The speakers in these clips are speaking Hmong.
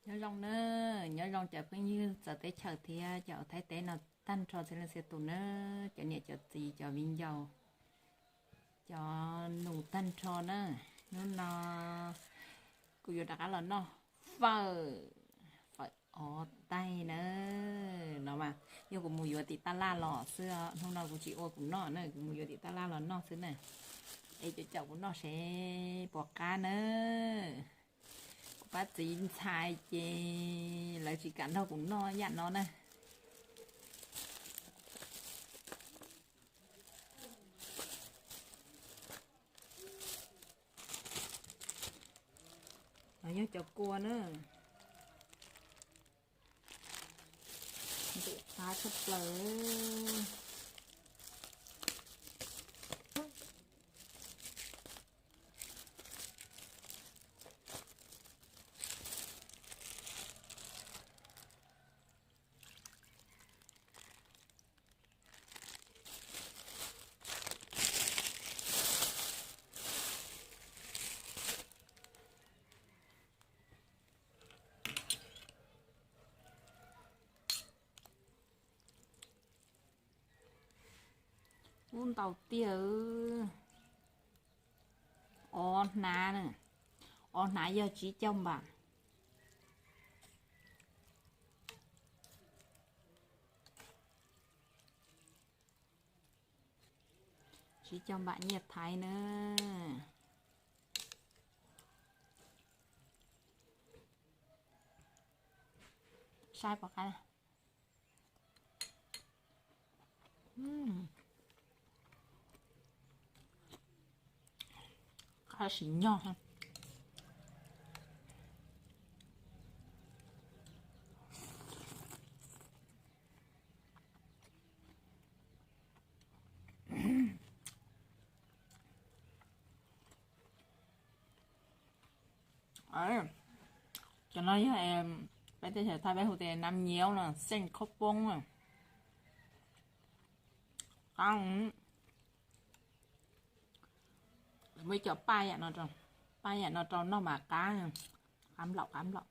Nyob zoo na, nyob zoo cov phooj ywg txawv teb chaws thiab cov Thaib teb no tag nrho txhua leej txhia tus na, cov niam cov txiv cov viv ncaus, cov nus tag nrho na. Hnub no kuv yuav rov qab los noj fawm, fawm ob taig na. No mas yog kuv mus yuav tim tab laj los xwb, hnub no kuv tsis ua kuv noj na, kuv mus yuav tim tab laj los noj xwb na. Es cov caum kuv noj seb puas qab na. Kuv pab txiv ntxhais ces lawv tsis kam nrog kuv noj yam no na. No yog cov kua na, ntxim qab tshaj plaws. Ub, ntau tiag. Ob hnab, ob hnab yog tsib caug npam. Tsib caug npam nyiaj Thaib na. Saib puas qab. Qab siv nyog. Cov no yog peb teb chaws Thaib peb hu tias nam nyiav no, xeej khaub poob na. Qab, muaj ib co paj yam no, paj yam no rau noj mas qab, qab nplaum qab nplaum.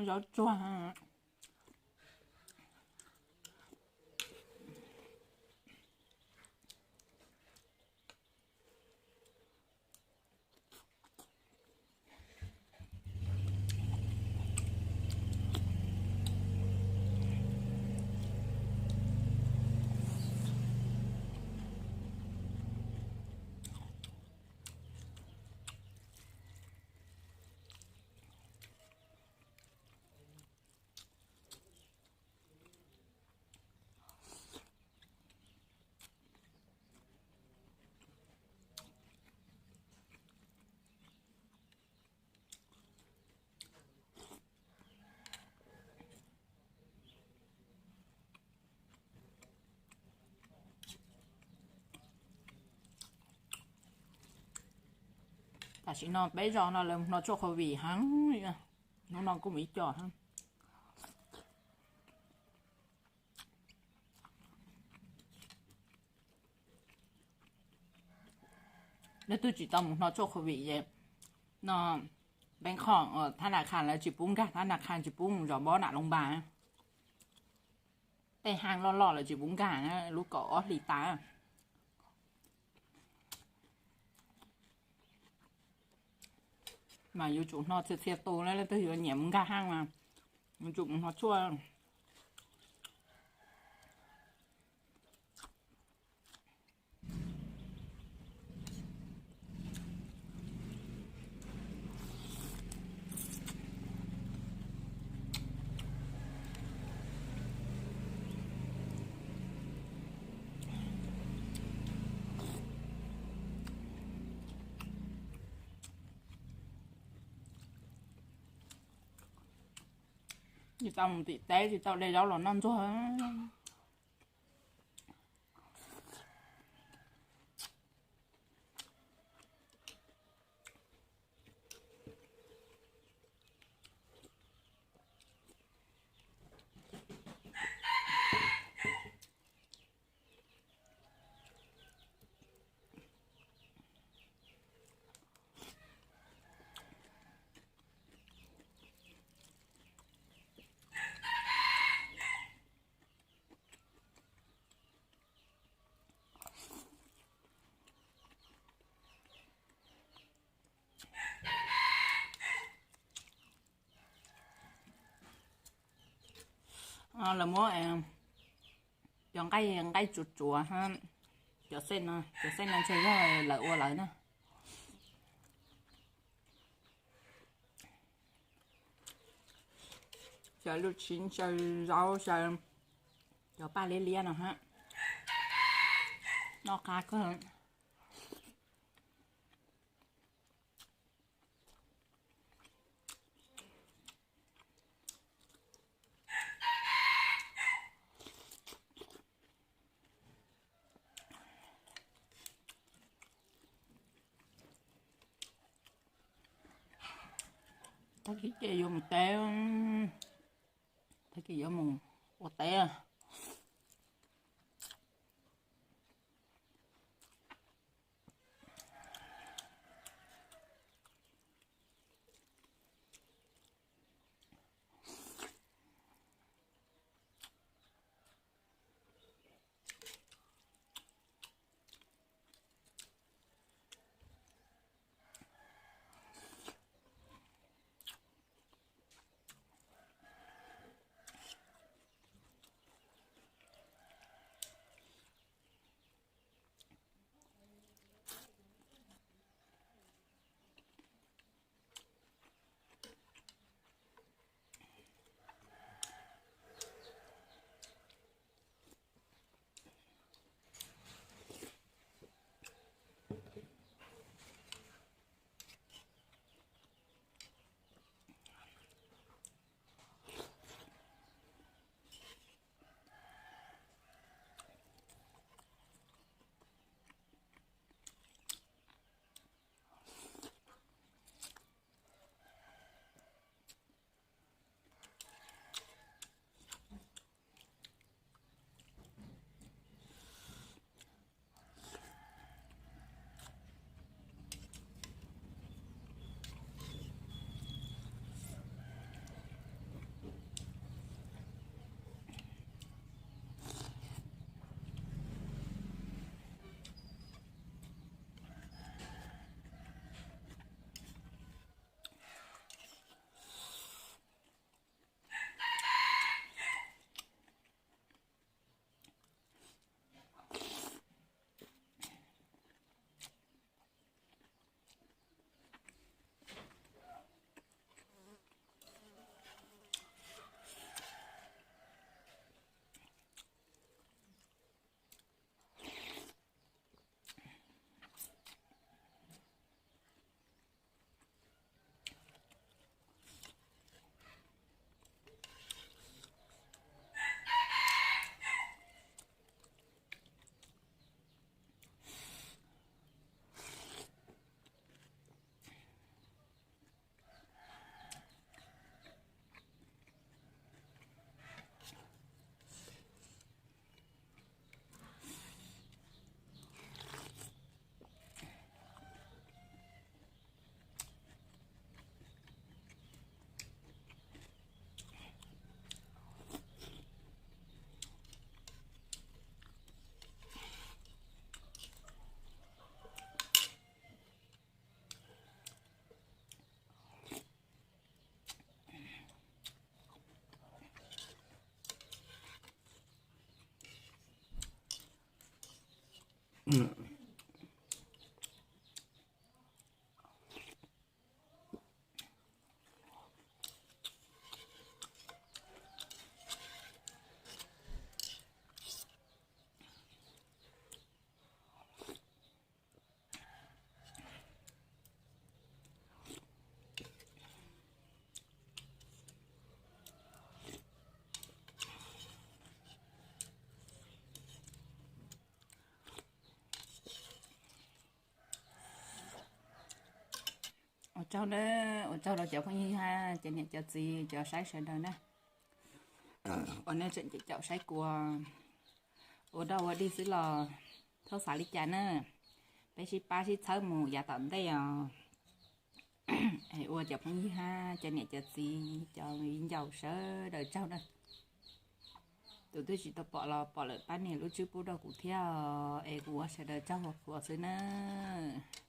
Zaub tsuag. Tam sim no peb zos no lawv mus hno tshuaj covid heev, hnub no kuj mus ib co heev. Leej twg tsis tau mus hno tshuaj covid es no, peb qhov thab nas khas lawv tsis pub nkag, thab nas khas tsis pub mus zov npob nam loos npas. Tej haaj loj loj lawv tsis pub nkag na, lub kaum ob hlis tas. Mas yuav tsum hno txhia txhia tus na, leej twg yuav nyiam mus nkag haaj mas yuav tsum mus hno tshuaj. Tsis tau mus tim teb, tsis tau de zaub los noj ntxuag. Lawv muab cov nqaij, nqaij tsuav tsuav hab, cov xej no, cov xej no ntshe yog lawv ua lawv na. Xyaw lub tshib, xyaw zaub, xyaw cov paj liab liab no hab, noj qab kawg. Tag kis ces yuav mus teb, tag kis yuav mus ua teb. Tsaug na, ua tsaug rau cov phooj ywg hab cov niam cov txiv cov saib sawv daws na. Uas nej tseem caum saib kuv ua dog ua dig xwb los txhob xav li cas na. Peb sib pab sib txhawb mus yav tom ntej os. Es ua cov phooj ywg hab cov niam cov txiv cov viv ncaus sawv daws tsaug na. Tus twb tsis tau pom los pom lawm pab nias lub tswb pub rau kuv thiab os, es kuv ua sawv daws tsaug qhuav qhuav xwb nawb.